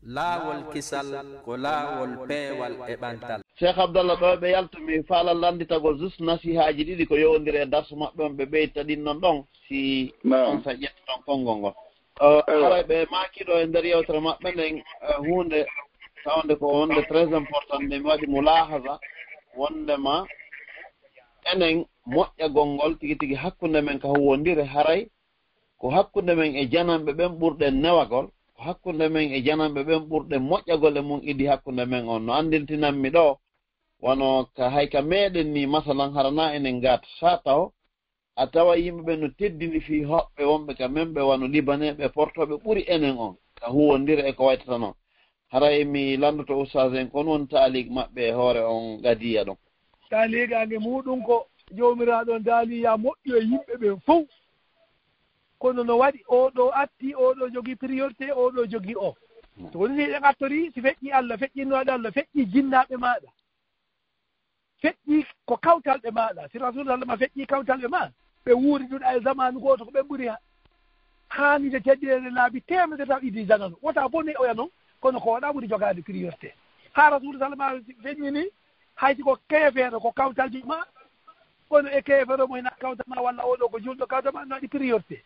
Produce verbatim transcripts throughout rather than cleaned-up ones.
Laawol kisal ko laawol peewal e ɓantal. Cheikh Abdallah, ɗo ɓe yaltu, mi faalaa lannditagol jus nasihaaji ɗiɗi ko yowondiri e darsu maɓɓe on, ɓe ɓeyta ɗin non ɗon, si on sa ƴetti ɗon konngol ngol. Haray ɓe maaki ɗo e nder yewtere maɓɓe nden huunde tawnde ko wonde très important, nde mi waɗi mulaahaza wondema enen moƴƴagol ngol tigi tigi hakkunde men ka huwondire, haray ko hakkunde men e jananɓe ɓen ɓurɗen newagol, ko hakkunde men e jananɓe ɓen ɓurɗen moƴƴagol e mun idi hakkunde men on. No anndintinanmi ɗo, wano ka hay ka meɗen ni, masalan, hara na enen gaat, sa taw a tawa yimɓe ɓen no teddini fii hoɓɓe wonɓe ka men ɓe wano Libaneeɓe portooɓe ɓuri enen on ka huwondire e ko waytata non. Haray mi lanndoto ustaas en kon woni taaliik maɓɓe e hoore on gadiya ɗon. Taaliigaange muuɗum ko Joomiraaɗo on daali, yaa moƴƴu e yimɓe ɓen fow. Kono no waɗi, oo ɗoo atti, oo ɗoo jogii priorité, oo ɗoo jogii oo. So woni si eɗen attori, si feƴƴii Alla, feƴƴinnooɗo Alla, feƴƴii jinnaaɓe maaɗa. Feƴƴii ko kawtalɓe maaɗa. Si Rasuul sallama feƴƴii kawtalɓe maa, ɓe wuuriduɗa e zamaanu gooto, ko ɓen ɓuri ha-, haanude teddeede laabi teemedere taw idi zanano. Wota bone oya non, kono ko waɗa ɓuri jogaade priorité. Haa Rasuul sallama feƴƴini, hay si ko keefeero ko kawtalɓe maa, kono e keefeero mo hina kawtal maa walla oo ɗoo ko julɗo kawtal maa, no waɗi priorité.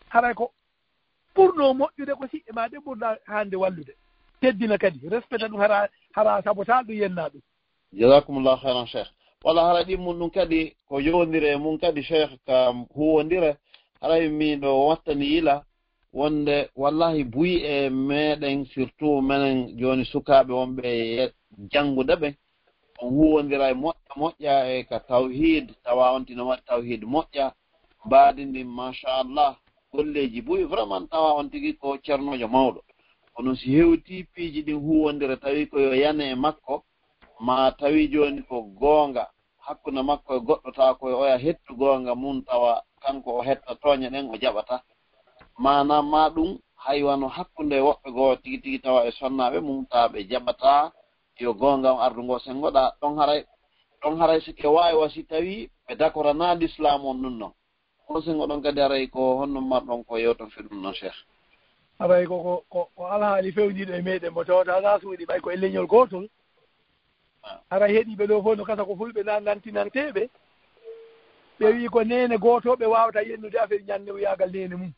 Haray ko ɓurnoo moƴƴude ko siɓɓe maa ɓe ɓurɗa hande wallude. Teddina kadi, respecta ɗum, hara, hara sabotaa ɗum, yennaa ɗum. Jazakumullahu khairan, Cheikh. Wala hara ɗimmun ɗum kadi ko yowondiri e mun kadi, Cheikh, ka huwondire. Haray miɗo wattani yila wonde wallahi buy e meɗen, surtout menen jooni sukaaɓe wonɓe e janngude ɓen, on huwondira e moƴƴa moƴƴa e ka tawhid, tawa on tino waɗi tawhid moƴƴa, mbaadi ndin, machallah, golleeji buy, vraiment tawa on tigi ko ceernoojo mawɗo. Kono si hewtii piiji ɗin huwondira, tawi ko yo yane e makko, ma tawi jooni ko goonga hakkunde makko e goɗɗo, tawa ko oya hettu goonga mun, tawa kanko o hetta tooñe ɗen, o jaɓata. Maanaam ma ɗum hay wano hakkunde woɓɓe goo tigi tigi, tawa e sonnaaɓe mum, tawa ɓe jaɓata yo goonga on ardu ngo senngoɗa. Ɗon haray, ɗon haray si ke waawi wa si tawi ɓe dakorana lislaam on ɗum non. On senngo ɗon kadi haray ko honno marɗon ko yewton fi ɗum non, Cheikh? Haray ko, ko, ko, ko alhaali fewndiiɗo e meɗen mo tawata alaa suuɗi ɓay ko e leñol gootol. Haray heɗiiɓe ɗo fof no kasa ko fulɓe nan-, nantinanteeɓe. Ɓe wii ko neene gooto ɓe waawata yennude affaire ñannewyaagal neene mum.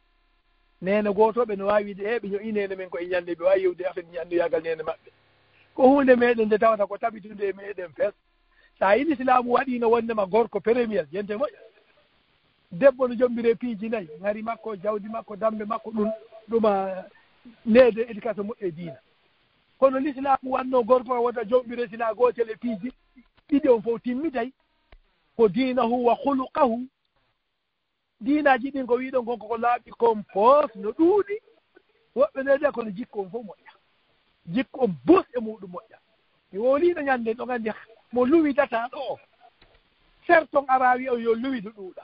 Neene gooto ɓe no waawi wiide, "Ee, ɓe ño'i neene men ko e ñande," ɓe waawi yewde affaire ñannewyaagal neene maɓɓe. Ko huunde meɗen nde tawata ko tabitunde e meɗen fes. So a yi lislaamu waɗiino wondema gorko premier, jente moƴƴa. Debbo no jommbiree piiji nayi, ŋari makko, jawdi makko, dammbe makko, ɗum, ɗum a neede éducation moƴƴo e diina. Kono lislaamu wanno gorko o wota jommbiree sina gootel e piiji ɗiɗi on fof timmitay. Ko diinahu wa khuluqahu. Diinaaji ɗin ko wiɗon kon koko laaɓi kon poos no ɗuuɗi. Woɓɓe nde de kono jikku on fof moƴƴa. Jikku on bus e muɗum moƴƴa. Mi woliino ñande ɗo nganndi mo luwidata ɗo o. Serton ara wi on yo luwidu ɗuuɗa.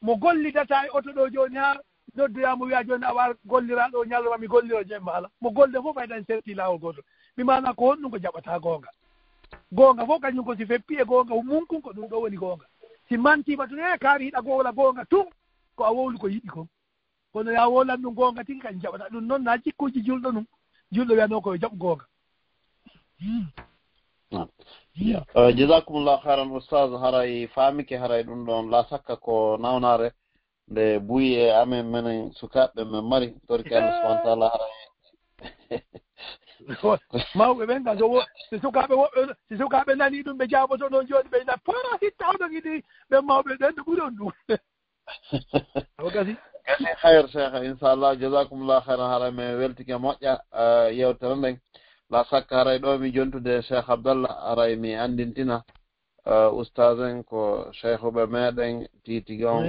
Mo gollidata e oto ɗo jooni haa noddoyaa mo wiya jooni a war golliraa ɗo ñalawma mi gollira jemma ala. Mo golde fof fayda en serti laawol gooto. Mi maana ko honɗum ko jaɓata goonga. Goonga fof kañum ko si feppi e goonga munkun ko ɗum ɗo woni goonga. Si mantiima tun e kaari hiɗa gowla goonga tun ko a wowli ko yiɗi kon. Kono ya wowlan ɗum goonga tigi kañum jaɓata ɗum noon na jikkuuji julɗo ɗum. Julɗo wiyanoo ko yo jaɓ goonga. Jazakumullahu khairan, ustaz, haray faamike, haray ɗum ɗon la sakka ko nawnaare nde buy e amen menen sukaaɓe men mari, torki Allah subhanahu wa taala, haray mawɓe ɓen kam so wo-, si sukaaɓe woɓɓe, si sukaaɓe nani ɗum ɓe jaaboto noon jooni ɓe ina pora hitta oɗon idi ɓen mawɓe ɓen no ɓuri on ɗum. O gasi. Gasi, hayr Cheikh, inchallah, jazakumullah khairan, haray mi weltike moƴƴa yewtere nden. La sakka haray ɗo mi jontude Cheikh Abdallah, haray mi andintina ustaz en ko cheikhuɓe meɗen titigi on,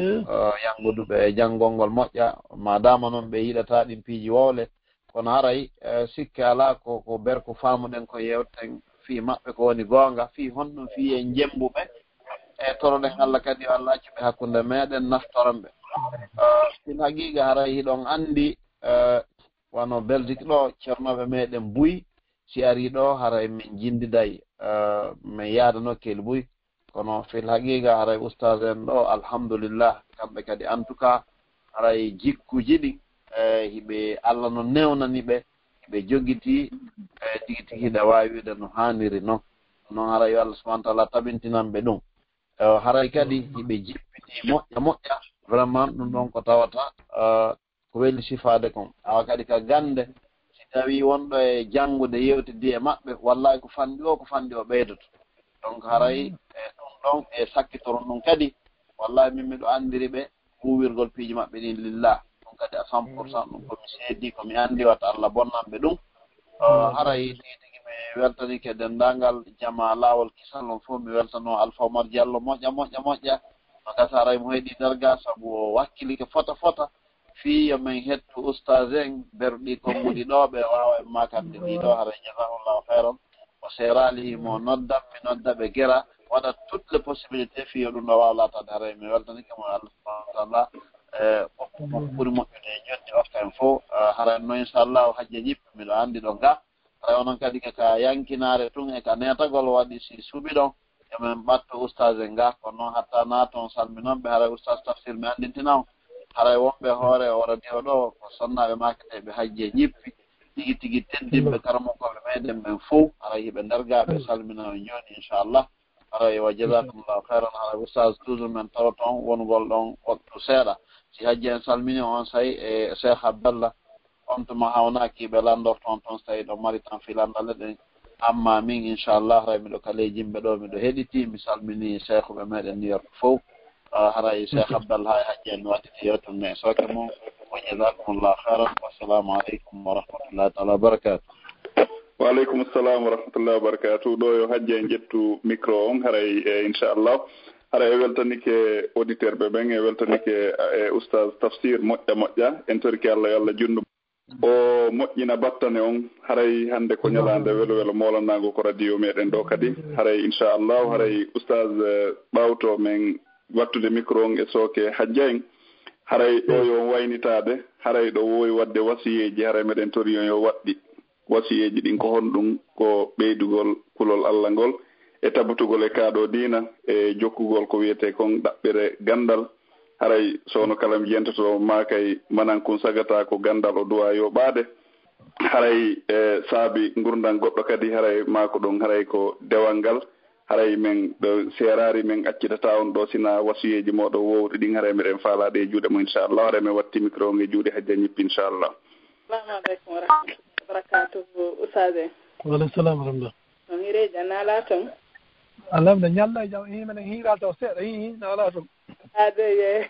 yanguduɓe e janngol ngol moƴƴa, madama noon ɓe yiɗata ɗin piiji wowle. Kono haray sikke alaa ko, ko berko faamuɗen ko yewten fii maɓɓe ko woni goonga, fii honɗum fii en jemmbuɓe. E toroɗen Allah kadi yo Allah accu ɓe hakkunde meɗen, naftoron ɓe. Fil haqiqa haray hiɗon anndi, wano Belgique ɗo, ceernooɓe meɗen buy, si ari ɗo haray min jinndiday, min yaada nokkeeli buy. Kono fil haqiqa haray ustaz en ɗo, alhamdulillah, kamɓe kadi en tout cas haray jikkuuji ɗin, hiɓe Allah no newnani ɓe, ɓe jogiti, e tigi tigi hiɗa waawi wiide no haaniri non. Non haray yo Allah subhanahu wa taala tabintinan ɓe ɗum. E, haray kadi hiɓe jippiti moƴƴa moƴƴa. Vraiment ɗum ɗon ko tawata, e, ko weli sifaade kon. Awa kadi ka gannde, si tawii wonɗo e janngude yewtidi e maɓɓe, wallahi ko fanɗi o, ko fanɗi o ɓeydoto. Donc haray, e, ɗum ɗon e sakkitoron ɗum kadi, wallahi min miɗo anndiri ɓe huuwirgol piiji maɓɓe ɗin lillah. Ɗum kadi à cent pour cent ɗum ko mi seedi, ko mi anndi, wata Allah bonnan ɓe ɗum. E, haray tigi tigi mi weltanike denndaangal jamaa Laawol Kisal on fof, mi weltano Alpha Omar Diallo moƴƴa, moƴƴa, moƴƴa. No gasa haray mo heɗi darga sabu o wakkilike fota fota. Fii yo min hettu ustaas en, berɗi konguɗi ɗo, ɓe waawa en maakande ɗi ɗo, haray jazahullahu khairan. O seeraali mo nodda, mi nodda ɓe gera, waɗa toutes les possibilités fii yo ɗum ɗo waaw laataade, haray mi weltanike mo Allah subhanahu wa taala, e, okku mo ko ɓuri moƴƴude e jonni, okka en fof, e, haray no inchallahu hajja jippi, miɗo anndi ɗo ga. Haray onon kadi ka, ka yankinaare tun e ka neetagol waɗi si suɓi ɗon, yo min ɓatto ustaas en ga, kono noon hatta naaton salminon ɓe, haray ustaas Tafsir mi anndintina on. Haray wonɓe hoore o radio ɗo, ko sonnaaɓe maaketeeɓe hajji e jippi, tigi tigi teddinɓe karamokooɓe meɗen ɓen fof, haray hiɓe nder ga ɓe salmina on jooni, inchallah. Haray wa jazakumullahu khairan, haray ustaas toujours min tawa toon wonugol ɗon waktu seeɗa. Si hajji en salmini on say e Cheikh Abdallah, on tuma hawnaaki ɓe lanndorto on toon, so tawii ɗo mari tan fii lanndale ɗen. Amma min, inchallah, haray miɗo ka ley jimɓe ɗo, miɗo heɗiti, mi salmini seekhuɓe meɗen New York fof. Ah, haray Cheikh Abdallah hay hajji en wattiti yewtere nde e sooke mum. Wa jazakumullahu khairan. Wassalamu aleykum wa rahmatullahi taala wa barakatuh. Wa aleykum salam wa rahmatullahi wa barakatuh. Ɗo yo hajji en ƴettu micro on, haray, e, inchallah. Haray e weltanike auditeur ɓe ɓen, e weltanike, e, ustaas Tafsir moƴƴa moƴƴa. En torike Allah yo Allah junnu o moƴƴina battane on. Haray hannde ko ñalaande welo welo moolanaango ko radio meɗen ɗo kadi. Haray inchallahu, haray ustaas, eh, ɓawto men wattude micro on e sooke hajja en. Haray ɗo yo on waynitaade, haray ɗo woowi waɗde wasiyeeji, haray meɗen tori on yo waɗɗi. Wasiyeeji ɗin ko honɗum? Ko ɓeydugol kulol Allah ngol e tabutugol e kaa ɗoo diina, e jokkugol ko wiyetee kon ɗaɓɓere ganndal. Haray so wonno kala mi yentoto maa kay manan kun sagata ko ganndal o duwaa yooɓaade. Haray e saabi ngurndan goɗɗo kadi, haray maa ko ɗum, haray ko dewal ngal. Haray men ɗo seeraari, men accidataa on ɗo, sina wasiyeeji mooɗon woowɗi ɗin, haray meɗen faalaade e juuɗe mo, inchallah. Haray men watti micro on e juuɗe hajja ñippi, inchallah. Assalamu aleykum wa rahmatullahi wa barakatuhu, Oustaz en. Wa aleykum salam wa rahmatullah. No hireeji a naalaa toon? Alhamdulillah, ñalla e jam, ihi, menen hiiraa taw seeɗa, ihi, naalaa toon. Aade ye,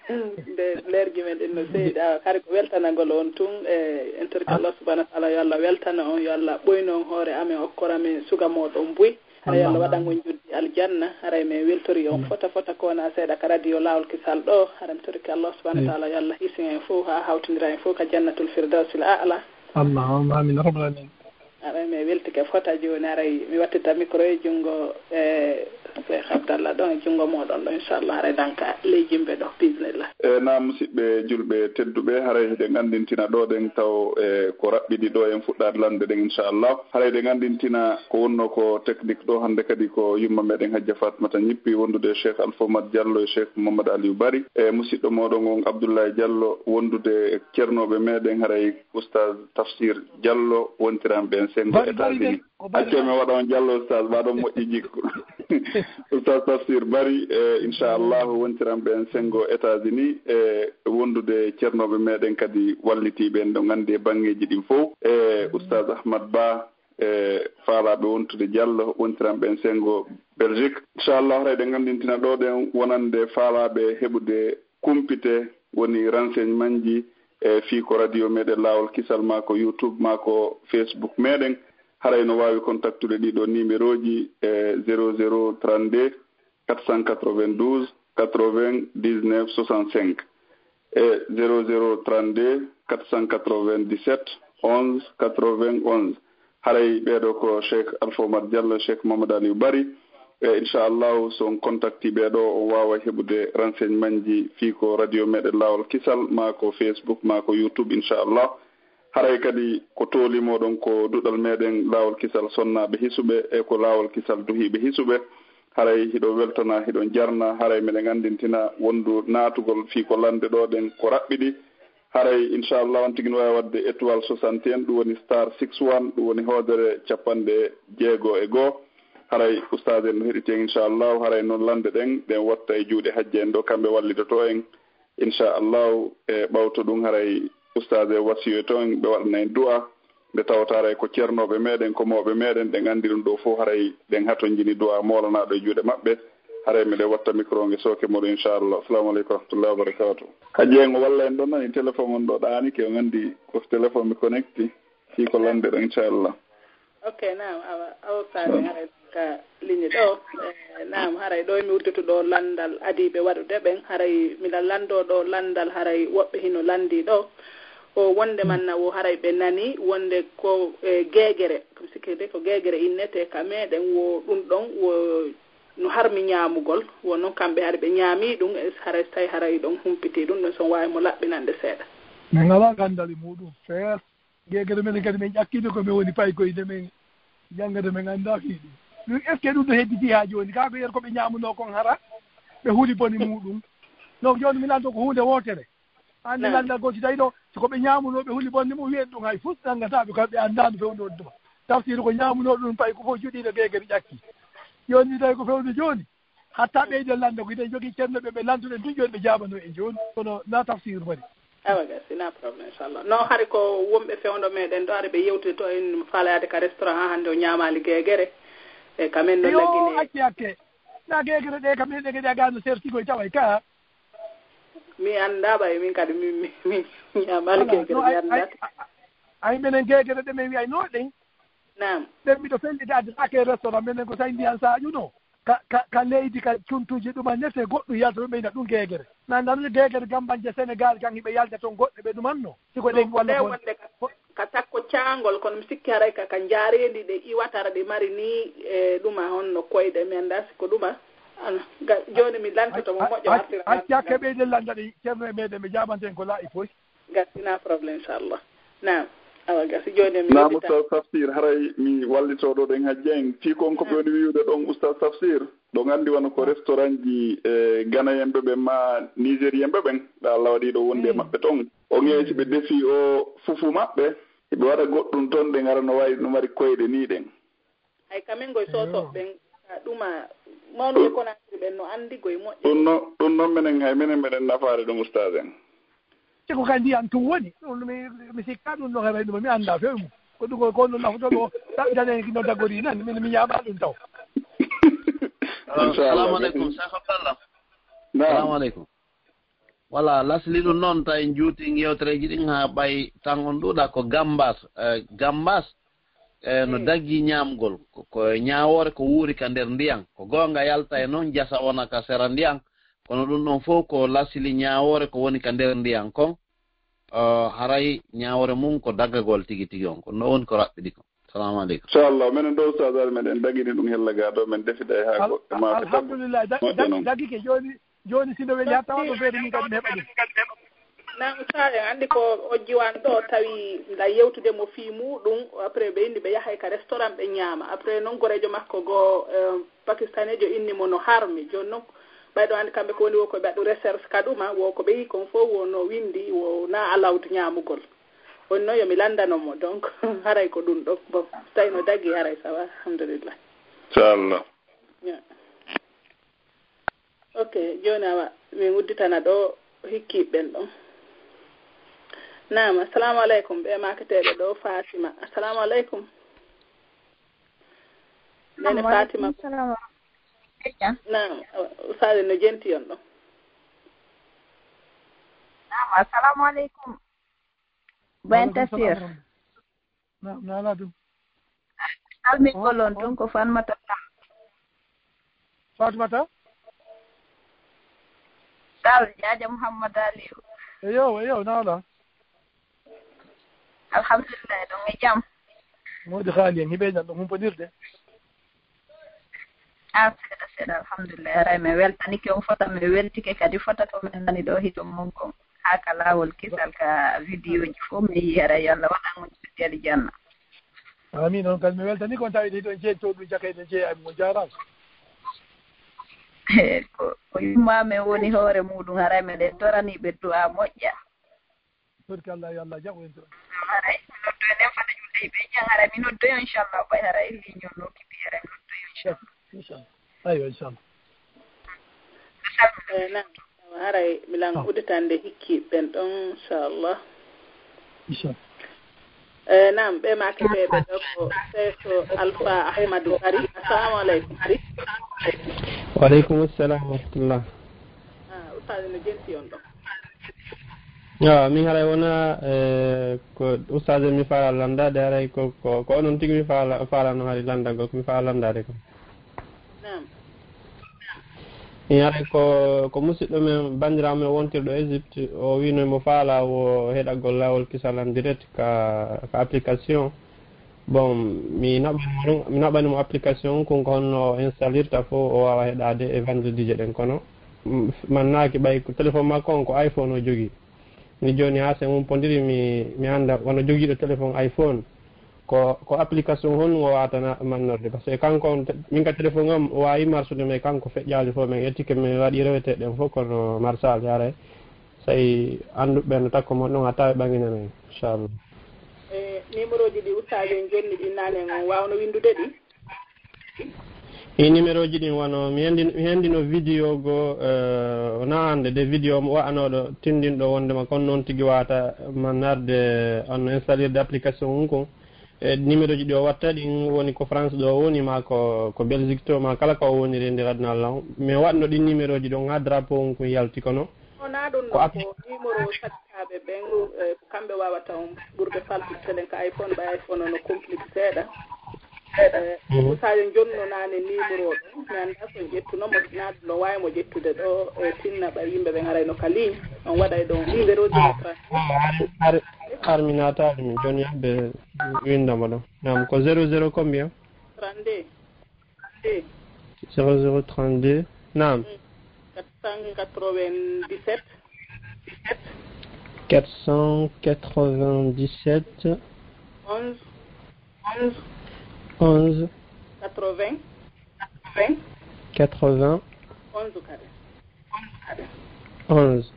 nde leerji men ɗin no seedi, awa, kadi ko weltanagol on tun, e, en torki Allah subhanahu wa taala, yo Allah weltana on, yo Allah ɓoyno on hoore amen, okkora men suga mooɗon buy. Haray Allah waɗan on joddi aljanna, haray men weltori on fota fota ko wona seeɗa ka radio Laawol Kisal ɗo, haray mi torki Allah subhanahu wa taala, yo Allah hisin en fof, haa hawtindira en fof ka jannatul firdawsil a'la. Allahumma amin, rabbal alamin. Haray mi weltike fota jooni, haray mi wattita micro e junngo, e, Cheikh Abdallah ɗon e junngo mooɗon ɗo, inchallah, haray danka ley jimɓe ɗo, bismillah. E, naam, musidɓe julɓe tedduɓe, haray hiɗen anndintina ɗo ɗen taw, e, ko raɓɓiɗi ɗo en fuɗɗaade lande ɗen, inchallah. Haray ɗen anndintina ko wonno ko technique ɗo hannde kadi ko yumma meɗen Hajja Fatmata Ñippi wondude e Cheikh Alpha Omar Diallo e Cheikh Mamadou Aliou Bari. E, musidɗo mooɗon on Abdoulaye Diallo wondude e ceernooɓe meɗen, haray Oustaz Tafsir Diallo wontiranɓe en sengo États-Unis. Accee mi waɗa on Diallo Oustaz, ɓaɗon moƴƴi jikku. Oustaz Tafsir Bari, e, inchallahu wontiranɓe en sengo États-Unis, e, wondude ceernooɓe meɗen kadi wallitiiɓe en ɗon anndi e baŋŋeeji ɗin fof. E, Oustaz Ahmad Ba, e, faalaaɓe wontude Diallo, wontiranɓe en sengo Belgique. Inchallah, haray ɗen anndintina ɗo ɗen wonande faalaaɓe heɓude kumpite, woni renseignementji, e, fii ko radio meɗen Laawol Kisal maa ko YouTube maa ko Facebook meɗen. Haray no waawi contactude ɗiɗo numéroji, e, zéro zéro trente-deux quatre cent quatre-vingt-douze quatre-vingt-dix-neuf soixante-cinq, e, zéro zéro trente-deux quatre cent quatre-vingt-dix-sept onze quatre-vingt-onze. Haray ɓeeɗo ko Cheikh Alpha Omar Diallo, Cheikh Mamadou Aliou Bari. E, inchallahu, so on contacti ɓeeɗo, on waawa heɓude renseignementji fii ko radio meɗen Laawol Kisal, maa ko Facebook, maa ko YouTube, inchallah. Haray kadi ko tooli mooɗon ko duɗal meɗen Laawol Kisal sonnaaɓe hisuɓe, e ko Laawol Kisal duhiiɓe hisuɓe. Haray hiɗon weltana, hiɗon jarna, haray meɗen anndintina wondu naatugol fii ko lande ɗo ɗen ko raɓɓiɗi. Haray, inchallah, on tigi no waawi waɗde étoile soixante et un, ɗum woni star six one, ɗum woni hoodere capanɗe jeego e goo. Haray, ustaas en no heɗiti en, inchallah, haray noon lande ɗen, ɗen wotta e juuɗe hajja en ɗo, kamɓe wallitoto en, inchallah, e ɓawto ɗum, haray ustaas e wasiyoto en, ɓe waɗana en du'a, nde tawata haray ko ceernooɓe meɗen, ko mawɓe meɗen, ɗen anndi ɗum ɗo fof, haray ɗen hatonjini du'a moolanaaɗo e juuɗe maɓɓe, haray meɗen watta micro nge sooke moɗo, inchallah. Assalamu aleykum wa rahmatullahi wa barakatuh. Hajji en o walla en ɗon nani, téléphone on ɗo ɗaanike, on anndi ko téléphone mi connecti, fii ko lande ɗo, inchallah. Ok, naam, awa, awa, Saare, haray ka ligne ɗo. Eh, naam, haray ɗo mi udditu ɗo landal adiiɓe waɗude ɓen, haray miɗa lando ɗo landal, haray woɓɓe hino landi ɗo. O wonde manna wo haray ɓe nani wonde ko, eh, geegere, ko mi sikki de ko geegere innete ka meɗen, wo ɗum ɗon wo no harmi ñaamugol, wo non kamɓe hari ɓe ñaami ɗum, e haray so tawi haray ɗon humpiti ɗum ɗon, so on waawi mo laɓɓinande seeɗa. Min alaa gandal e muɗum, fees. Geegere men kadi min ƴakkino ko min woni paykoyde men, janngata min anndaa fii ɗum. Ɗum, est-ce que ɗum ɗo hedditi haa jooni? Kaa ko yer ko ɓe ñaamunoo kon hara ɓe huli boni muɗum. Donc jooni mi lanndo ko huunde wootere. An mi Naam. Lanndagol si tawi ɗo, so ko ɓe ñaamunoo ɓe huli bonni mum, wiyen ɗum hay fus nanngataa ɓe, ko ɓe anndaano feewde on tuma. Tafsiru ko ñaamunoo ɗum payko fof joɗiiɗo geegere ƴakki. Jooni mi tawi ko feewde jooni. Hatta ɓeyden lanndo ko hiɗen jogii ceerno ɓe, ɓe lannduɗen tun jooni ɓe jaabanoo en jooni. Kono na tafsiru mari. Awa ga, sina problème, inchallah. No hari ko wonɓe fewndo meɗen ɗo, hari ɓe yewtide to en faalayaade ka restaurant haa hannde o ñaamaali geegere. E ka men no Yo, laggine. Acci hakke. Na geegere ɗe ka men ɗe kadi a gano sertigoy taway ka. Mi anndaa ɓay min kadi min, min, min ñaamaali Voilà. Geegere, No, mi ay, ay, anndaa. Ay, ay, menen geegere ɗe men wi'ay no ɗen. Naam. Ɓen miɗo felliti adde ake restaurant menen ko tawi ndiyan saaƴuno. Ka, ka, ka leydi ka cuntuuji ɗuma nete goɗɗum yalta ɗum ɓeyna ɗum geegere. Na ndarde geegere gambanje Sénégal kan hiɓe yalta toon goɗɗe ɓe ɗumanno. Siko ɗen walla ko wonde ka, ka takko caangol kono mi sikki haray ka, ka njaareendi ɗe iwatara ɗe mari ni e ɗuma honno koyɗe mi anndaa siko ɗuma. Ana, ga, jooni mi lantoto mo moƴƴo artira. Acca keɓeyde landa ɗe ceerno e meɗen ɓe jaabanten ko laaɓi poy. Gasina problème, inchallah. Naam. Awa, gasi jooni mi Naam, yewtita. Oustaz Tafsir, haray mi wallitooɗo ɗen hajja en. Fii kon ko ɓe woni wiyude ɗon, Oustaz Tafsir, ɗo nganndi wano ko restaurant ji, e, Ghanaian ɓe ɓen ma Nigérian ɓe ɓen, ɗa Allah waɗi ɗo wondi e maɓɓe ton. O ŋeesi ɓe defi o fufu maɓɓe, ɓe waɗa goɗɗum ton, ɗen ara no wayi, no mari koyɗe ni ɗen. Hay kamin ngoy soso ɓen, ka ɗuma, mawnuɓe Conakry ɓen no anndi goy moƴƴa. Ɗum no, ɗum noon menen, hay menen meɗen nafaade ɗum, ustaas en. Te ko ka ndiyan tun woni, ɗum mi, mi sikka ɗum ɗo heɓay ɗum, mi annda few mum. Ko ɗum ko, ko ɗum nafoto ɗo, ɗaɓɓitane no dagori nan, min mi ñaama ɗum taw. Inchallah. Assalamu aleykum, Cheikh Abdallah. Naam. Assalamu aleykum. Voilà, lasli ɗum noon, tawi en juuti yewtereeji ɗin haa ɓay tan on ɗuuɗa ko gambas, eh, gambas, eh, no daggi ñaamgol, ko, ko ñaawoore ko wuuri ka nder ndiyan. Ko goonga yalta e noon, jasa wona ka sera ndiyan, kono ɗum ɗon fof ko lasli ñaawoore ko woni ka nder ndiyan kon, eh, haray ñaawoore mum ko daggagol tigi tigi on, ko ɗum ɗon woni ko raɓɓiɗi kon. Salamu aleykum. Inchallah, menen ɗo ustaas ari, meɗen dagini ɗum hella ga ɗo, men defida e haako. Al-, e maafe sappo. Alhamdulillah, da-, moƴƴa da-, noon. Dagike jooni, jooni si nde weli hatta waɗo feere min kadi mi heɓa ɗum. Naam, ustaas en anndi ko o jiwan ɗo, tawi nda yewtude mo fii muɗum, après ɓe inni ɓe yahay ka restaurant ɓe ñaama. Après noon goreejo makko goo, eh, pakistanejo inni mo no harmi. Jooni noon, ɓayɗo anndi kamɓe ko woni wo ko ɓe waɗu recherche ka ɗuma, wo ko ɓe yi kon fof wo no windi, wo na allowed ñaamugol. On noon yo mi lanndano mo, donc, haray ko ɗum ɗon. Bon, so tawi no dagi, haray ça va, alhamdulillah. Inchallah. Ya. Ok, jooni awa, min udditana ɗo hikkiiɓe ɓen ɗon. Naam, assalamu aleykum, ɓe maaketeeɓe ɗo, Fatima. Assalamu aleykum. Nene Fatima. Naam, ustaade no jenti on ɗon. Naam, assalamu aleykum. Bayan Tafsir. Naam, naala ɗum. Salmingol on tun ko Fatmata Sall. Fatmata? Sall, Jaaja Muhammad Aliyu. Eyo, eyo, naala. Alhamdulillah, ɗum e jam. Moodi haali en, hiɓe jan ɗum humpondirde. Ah, seeɗa, seeɗa, alhamdulillah. Haray mi weltanike on fota, mi weltike kadi fota ko min nani ɗo hito mon kon. Haa ka laawol kisal ka vidéo ji fof mi yii, haray yo Allah waɗan on joddi aljanna. Amin, on kadi mi weltani kon tawi ɗiɗon jeeyi to ɗum jaka eɗen jeeyi, ay mo jaaraama. Ko, ko yumma men woni hoore muɗum, haray meɗen torani ɓe du'a moƴƴa. Barki Allah, yo Allah jaɓo en toon. Haray mi noddoya nden fada julde e ɓe jang, haray mi noddoya inchallah, ɓay haray ligne on no kipi, haray mi noddoya inchallah. Inchallah. Aywa, inchallah. Eh, naam. Haray milan uditande hikki ɓen ɗon, inchallah. Inchallah. Eh, naam, ɓe maake ɓe ɓe ɗo ko Seeso Alpha Ahmadu Bari. Assalamu aleykum. Wa aleykum assalam wa rahmatullah. Ah, ustaz no jenti on ɗo. Yo, min haray wona, eh, ko ustaz en mi faala landaade, haray ko, ko, ko onon tigi mi faala, faalano hari landagol, ko mi faala landaade ko. Naam. Mi haray ko, ko musidɗo men, banndiraawo men wontirɗo Égypte, o wiino mo faala o heɗagol laawol kisal en direct ka, ka application. Bon, mi naɓani mo ɗum, mi naɓani mo application kon, ko honno o installirta fof, o waawa heɗaade e vendredi je ɗen. Kono, mm, mannaaki ɓay ko téléphone makko on ko iPhone o jogii. Ni jooni haa sen umpondiri, mi, mi annda wano jogiiɗo téléphone iPhone, ko, ko application honɗum o waawata na-, mannorde. Parce que kanko on te-, min ka téléphone am o waawi marsude, mais kanko feƴƴaali fof, min ƴetti ke min waɗi rewete ɗen fof, kono marsaali haray. Say annduɓe ɓen no takko mon ɗon, a tawi ɓanginana en, inchallah. E numéroji ɗi ustaaji en jonni ɗin nane on, waawno winndude ɗi? E numéroji ɗin wano, mi henndi-, mi henndino vidéo go, eh, o naande de vidéo mo wa'anooɗo tindinɗo wondema kon noon tigi wata mannarde, on installirde application on kon. E numéroji ɗi o watta ɗin woni ko France ɗo woni, ma ko, ko Belgique to, ma kala ko o woniri e nder aduna Allah on. Mi waɗno ɗin numéroji ɗon haa drapeau on kon yalti kono. Wonaa ɗum ko ɗon, application ko numéro sakkitaaɓe ɓen, eh, ko kamɓe waawata on ɓurde faltude telen ka iPhone, ɓay iPhone o no complique seeɗa. Eh, mhm. Ko sa yo jonno naane numéro ɗon, mi anndaa so on ƴettuno mo, sinaa ɗum no waawi mo ƴettude ɗo, eh, tinna ɓay yimɓe ɓen haray no ka ligne, on waɗay ɗon zéro zéro trente. Ah, har, har, har mi naataali mi jooni yahde winndamo ɗo. Naam, ko zéro zéro combien? Trente-deux. Zéro zéro trente-deux. Naam. Quatre cent quatre-vingt-dix-sept. Quatre cent quatre-vingt-dix-sept. Onze. Onze. Onze. Quatre-vingts. Quatre-vingts. Onze kadi. Onze.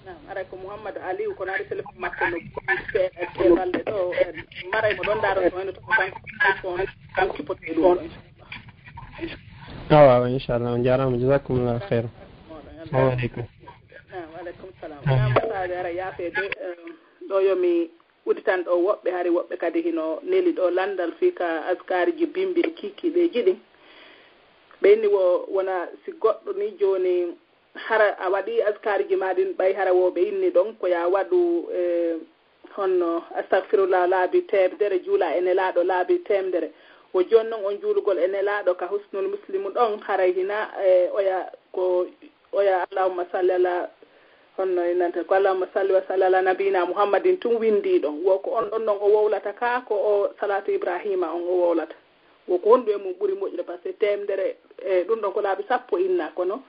Naam, aray ko Mouhamadou Aliou, kono aɗa téléphone makko no ɓuri seeɗa e balɗe ɗo, eh, maray mo ɗon ndaaro ko wayno to ko kanko, kanko on, kanko kipoto e ɗum ɗo, inchallah. Awa, awa, inchallah. On jaaraama, jazakumullahu khairan. Assalamu aleykum. Naam, wa aleykum salam. Naam, ustaz, aray yaafeede, eh, ɗo yo mi uditan ɗo woɓɓe, hari woɓɓe kadi hino neli ɗo lanndal fii ka askaariji bimbi e kiikiiɗeeji ɗin. Ɓe inni wo, wona si goɗɗo ni jooni, hara a waɗi askaariji ma ɗin, ɓay hara wo ɓe inni ɗon ko ya waɗu, eh, honno, astagfirullah laabi teemedere, juula e Nelaaɗo laabi teemedere. Wo jooni non on juulugol e Nelaaɗo ka Husnul Muslimu ɗon, haray hina, eh, oya ko oya allahumma salli ala, honno innanta ko allahumma salli wa salli ala nabiyina Muhammadin tun winndi ɗon. Wo ko on ɗon non o wowlata ka, ko o salaatu Ibrahima on o wowlata. Wo ko honɗum e mum ɓuri moƴƴude, par ce que teemedere, e ɗum ɗon ko laabi sappo inna, kono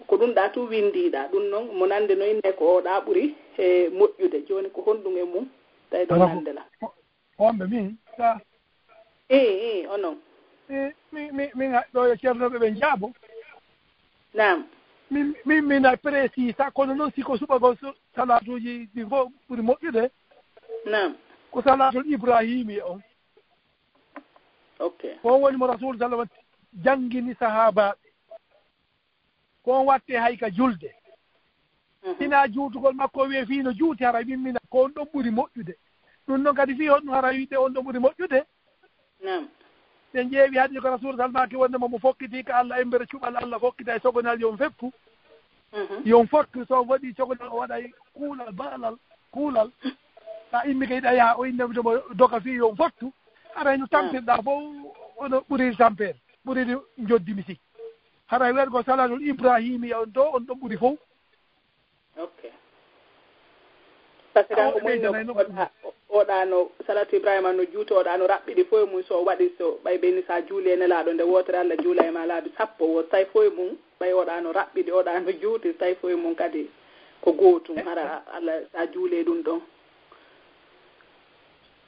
ko ɗum ɗa tun winndiɗa. Ɗum non mo nande no inne ko o ɗa ɓuri, e, moƴƴude. Jooni ko honɗum e mum tawi ɗo nande la? Homɓe min ka? Ii, ii, onon. Ii, mi, mi, min haɗɗo yo ceernooɓe ɓe njaabo. Naam. Min, min, min a précis sa, kono noon si ko suɓagol so-, salaatuuji ɗi fof ɓuri moƴƴude. Naam. Ko salaatul Ibrahimiya on. Ok. Ko on woni mo Rasul sallam janngini sahaabaaɓe. Ko on watte hay ka julde. Mhm. Hina juutugol makko o wiye fii no juuti hara wimmina ko on ɗon ɓuri moƴƴude. Ɗum noon kadi fii honɗum hara wiide on ɗon ɓuri moƴƴude? Naam. Ɓe ƴeewi hade ko Rasul salmaaki wonde mo mo fokkiti ka Allah embere cuɓal Allah fokkita e sogonal yon feppu. Mhm. Yon fottu so waɗi sogonal o waɗay kuulal baalal, kuulal. Sa immi kay ɗa yaha o innde mo doka fii yon fottu. Haray no tampirɗa fof ono ɓuri tampere, ɓuri njoddi mi sikki. Haray wiyata ko salatul Ibrahimiya on ɗo, on ɗon ɓuri fof. Ok. Par ce que kanko mum no oɗa, oɗa no salatu Ibrahima no juuti, oɗa no raɓɓiɗi fof e mum, so o waɗi, so ɓay ɓeyni sa juuli e Nelaaɗo nde wootere, Allah juula e ma laabi sappo, wo tawi fof e mum, ɓay oɗa no raɓɓiɗi, oɗa no juuti, tawi fof e mum kadi ko gootum, hara Allah sa juuli e ɗum ɗon.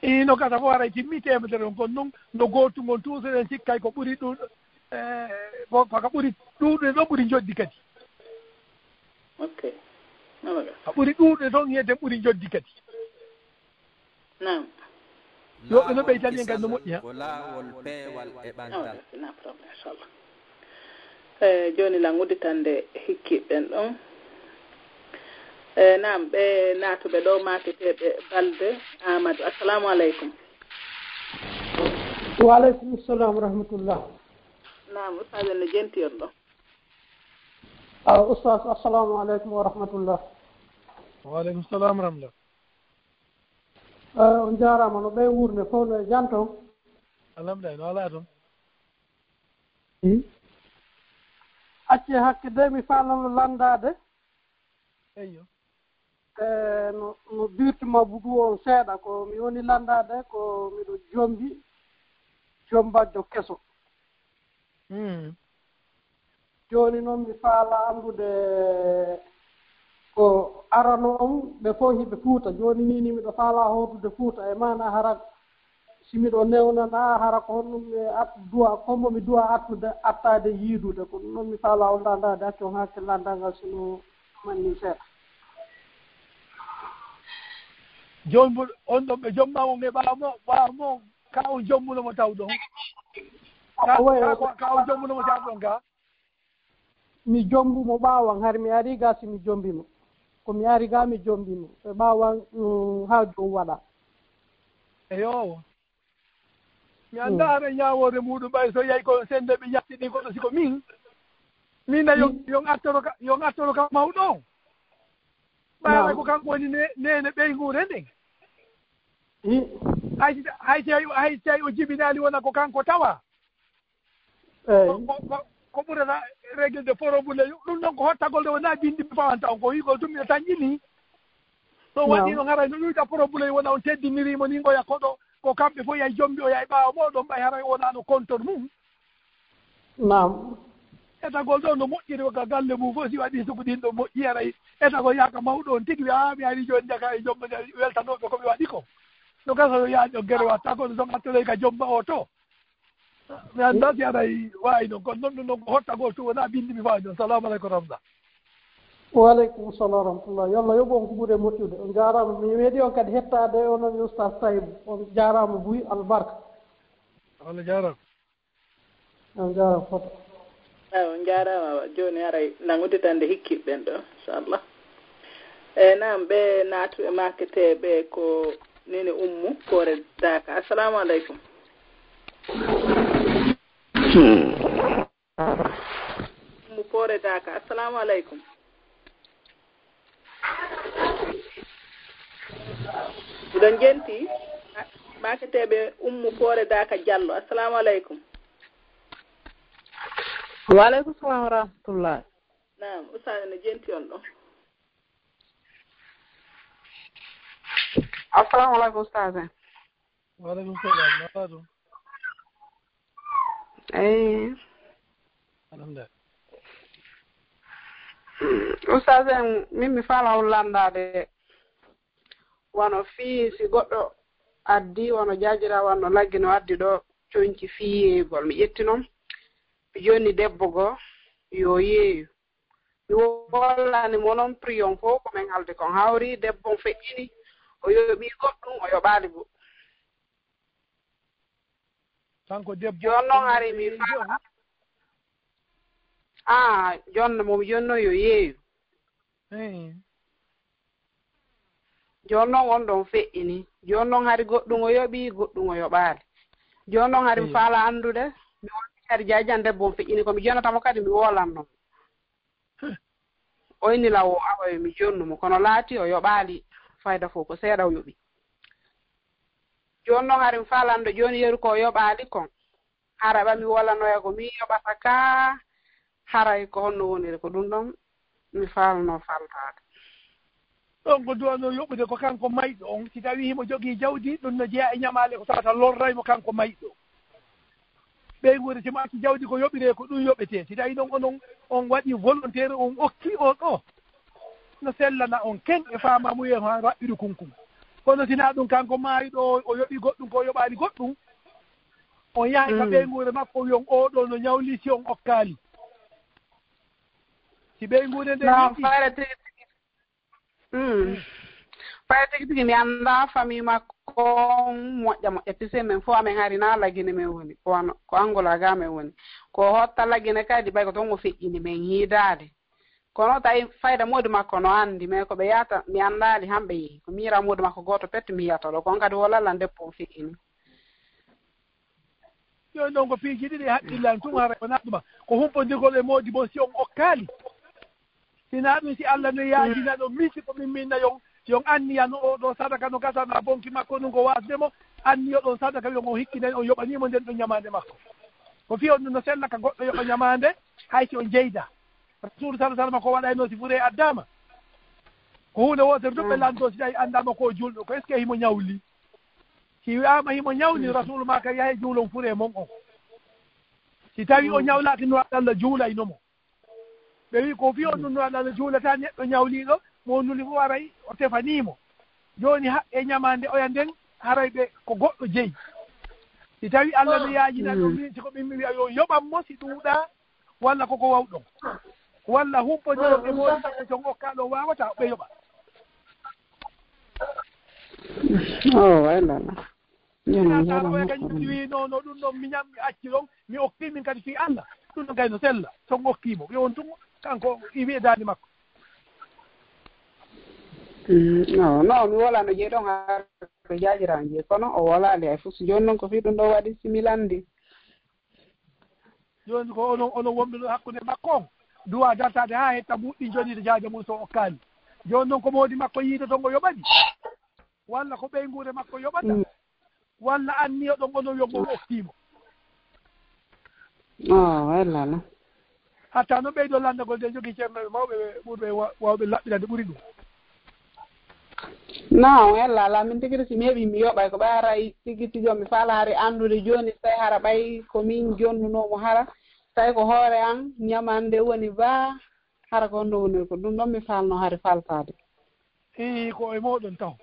Ino gasa fof haray timmi teemedere on, kono noon no gootum on toujours en sikkay ko ɓuri ɗum, eh, ko, ko ka ɓuri ɗuuɗude ɗo ɓuri njoddi kadi. Ok. Ko ɓuri ɗuuɗude ɗon yiyeten ɓuri njoddi kadi. Naam. Yo ɓe no ɓeytani en kadi no moƴƴi, ha? Ko laawol peewal e ɓantal. Wala, sina problème, inchallah. E jooni lan udditande hikkiiɓe ɓen ɗon. E naam, ɓe naatuɓe ɗo, maaketeeɓe Balde Amadou. Assalamu aleykum. Wa aleykum salam wa rahmatullah. Naam, ustaz, en no jenti on ɗo. Ah, ustaz, assalamu aleykum wa rahmatullah. Wa aleykum salam wa rahmatullah. Eh, on jaaraama, no ɓe wuurne fof no e jam toon? Alhamdulillah, no alaa toon. Hmm. Acce hakke de, mi faalano lanndaade. Eyyo. Eh, no, no dirti ma budu on seeɗa, ko mi woni lanndaade, ko miɗo jombi, jombajjo keso. Hmm. Jooni noon mi faala anndude ko arano on, ɓe fof hiɓe Fuuta. Jooni nii ni miɗo faala hootude Fuuta e maana hara si miɗo newnana hara ko honno mi at-, duwa, ko mbo mi duwa attude, attaade, yiidude. Ko ɗum noon mi faala on lanndaade, accu on hakke lanndangal sino manni seeɗa. Jooni mbo on ɗon ɓe jomma on e ɓaawo mo, ɓaawo mo, ka on jommuno mo tawɗo? Ka, ka, ka on jommuno mo tawɗon ka? Mi jombu mo ɓaawan, hari mi ari ga si mi jombi mo. Ko mi ari ga mi jombi mo. E ɓaawan, mm, haa joom waɗa. Eyo. Mi anndaa hara ñaawoore muuɗum ɓay so yahi ko sennde ɓe yatti ɗin kono si ko min. Min na yon, yon attoro ka, yon attoro ka mawɗo on. Ɓaara ko kanko woni ne-, neene ɓeynguure nden. Hay si, hay si, hay si o jibinaali wona ko kanko tawa. Ko, ko, ko, ko ɓurata réglude problème ɗum ɗon ko hottagol nde wona binndi mi fawanta on ko wiigol tun miɗo tanƴini. Ɗum waɗi no haray no ɗuyta problème wona on teddinirimo ni ngoya koɗo ko kamɓe fof yay jombi o yay ɓaawo mo ɗon ɓay haray wona no kontor mum. Naam. Etagol ɗo no moƴƴiri ka galle mum fof si waɗi suku ɗin ɗo moƴƴi haray etagol yaaka mawɗo on tigi wiya a mi ari jooni jaka e jomba weltanoɓe ko ɓe waɗi ko. No gasa yo yaani o gere watta kono son attoloy ka jomba o to. Mi anndaa si aɗa waawi noon, kono noon ɗum noon ko hottagol tun wonaa binndi mi fawi noon. Salamu aleykum rahmatullah. Wa aleykum salam rahmatullah. Yo Allah yoɓu on ko ɓuri moƴƴude. On jaaraama. Mi meeɗi on kadi hettaade, onon e Oustaz Taïb. On jaaraama buy, albarka. Allah jaaraama. On jaaraama foto. Ewa, on jaaraama. Jooni haray lan udditande hikkiiɓe ɓen ɗo, inchallah. E naam, ɓe naatu e maaketeeɓe ko Nene Ummu Poore Daaka. Assalamu aleykum. Ummu Poore Daaka, assalamu aleykum. Miɗo jenti maaketeeɓe Ummu Poore Daaka Jallo. Assalamu aleykum. Wa aleykum salam wa rahmatullah. Naam, Oustaz no jenti on ɗo. Assalamu aleykum, Oustaz. Wa aleykum salam. Mbaɗa ɗum? Eyi. Alhamdulillah. Oustaz en, min mi faala on lanndaade wano fii si goɗɗo addi wano jaajira wano laggi no addi ɗo conci fii yeeyugol. Mi ƴetti noon, mi jonni debbo goo yo yeeyu. Mi woolani mo noon prix on fof ko min haaldi kon hawri, debbo on feƴƴini, o yoɓi goɗɗum, o yoɓaali goɗɗum. Kanko debbo jooni noon hari mi faala. Ah, jooni mo mi jooni noon yo yeeyu. Jooni noon on ɗon feƴƴini. Jooni noon hari goɗɗum o yoɓi, goɗɗum o yoɓaali. Jooni noon hari mi faala anndude, mi woni hari jaajan debbo on feƴƴini ko mi jonata mo kadi mi woolanno mo. Oynila wo awa yo mi jonnu mo, kono laati o yoɓaali fayda fof, ko seeɗa o yoɓi. Jooni noon hari mi faala anndude, jooni yeru ko o yoɓaali kon. Hara ɓa mi wolanoya ko min yoɓata ka, haray ko honno woniri ko ɗum ɗon mi faalno faltaade. Ɗon ko duwano yoɓude ko kanko mayɗo on, si tawi himo jogii jawdi, ɗum no jeyaa e ñamaale ko tawata lorray mo kanko mayɗo. Ɓeynguure si mo acci jawdi ko yoɓiree ko ɗum yoɓetee. Si tawi ɗon onon on waɗi volontaire on okki o ɗo, no sellana on ken e faamamuye ha raɓɓiɗo kunkun. Kono si naa ɗum kanko maayɗo o, o yoɓi goɗɗum ko o yoɓaani goɗɗum, on yahay ka ɓeynguure makko, wiyon oo ɗoo no ñawli si on okkaali. Si ɓeynguure nde non, yetti. Fayre tigi tigi. Mm. Fayre tigi tigi mi anndaa famille makko, ko moƴƴa moƴƴa, puisque men fof amen hari na Lagine men woni, ko wano, ko Angola ga men woni. Ko hotta Lagine kadi, ɓay ko toon o feƴƴini men hiidaade. Kono tawi fayda moodi makko no anndi, mais ko ɓe yahata, mi anndaali han ɓe yehi. Ko miira moodi makko gooto pet mi yiyata ɗo, kono kadi wala lan debbo o feƴƴini. Jooni ɗon ko piiji ɗiɗi e haqqillan tuma, hara ko naɗuma. Ko humpondirgol e moodi bon si on okkaali. Sinaa ɗum, si Alla no yaajina ɗon, min si ko min minna yon, yon anniyano oo ɗoo sadaka no gasana bonki makko ndun ko waasde mo, anniyo ɗon sadaka yon o hikkinani on yoɓanii mo nden ɗon ñamaande makko. Ko fii on ɗum no sella ka goɗɗo yoɓa ñamaande, hay si on jeydaa. Rasuulu sala salama ko waɗayno si furee addaama. Ko huunde wootere ɗum ɓe lanndoo si tawi anndaama ko o juulɗo, ko est-ce que himo ñawli? Si wi'aama himo ñawli, Rasuulu maaka yahe juulon furee mon on. Si tawi o ñawlaaki no Alla juulayno mo. Ɓe wi'i ko fii on ɗum no Alla juulata neɗɗo ñawliiɗo, mo nuli fof aray o tefanii mo. Jooni haqqe ñamaande oya nden haray ɓe ko goɗɗo jeyi. Si tawi Alla no yaajina ɗum min si ko min mi wi'a yo yoɓan mo si ɗuuɗaa walla koko wawɗon. Walla humpondiron e moodi makko ton okkaa ɗon waawata ɓe yoɓa. Oh, wallala. Ina taara oya kañum mi wi'i no no ɗum ɗon mi ñam mi acci ɗon mi okki min kadi fii Alla. Ɗum ɗon kay no sella ton okkii mo yo on tun kanko i wi'e daande makko. No no mi wolano jeyi ɗon haa ko jaajiraawo jeyi kono o wolaali hay fof so jooni noon ko fii ɗum ɗo waɗi si mi lanndi. Jooni ko onon onon wonɓe ɗo hakkunde makko on duwa dartaade haa hetta muɗɗi joniide jaaja mum so okkaali. Jooni noon ko moodi makko yiide ton o yoɓani walla ko ɓeynguure makko yoɓata walla anniyo ɗon onon yo mo okkii mo. Oh, wallala. Hatta noon ɓeydo lanndagol nde jogii ceernooɓe mawɓe ɓe ɓurɓe waawɓe laɓɓinande ɓuri ɗum. Non, wallala min tigi si mi heɓi mi yoɓay ko ɓay haray tigi tigi on mi faala hari anndude jooni so tawi hara ɓay ko min jonnunoomo hara so tawi ko hoore an ñamande woni ba hara ko honno woniri ko ɗum ɗon mi faalno hari faltaade. Ii ko e mooɗon taw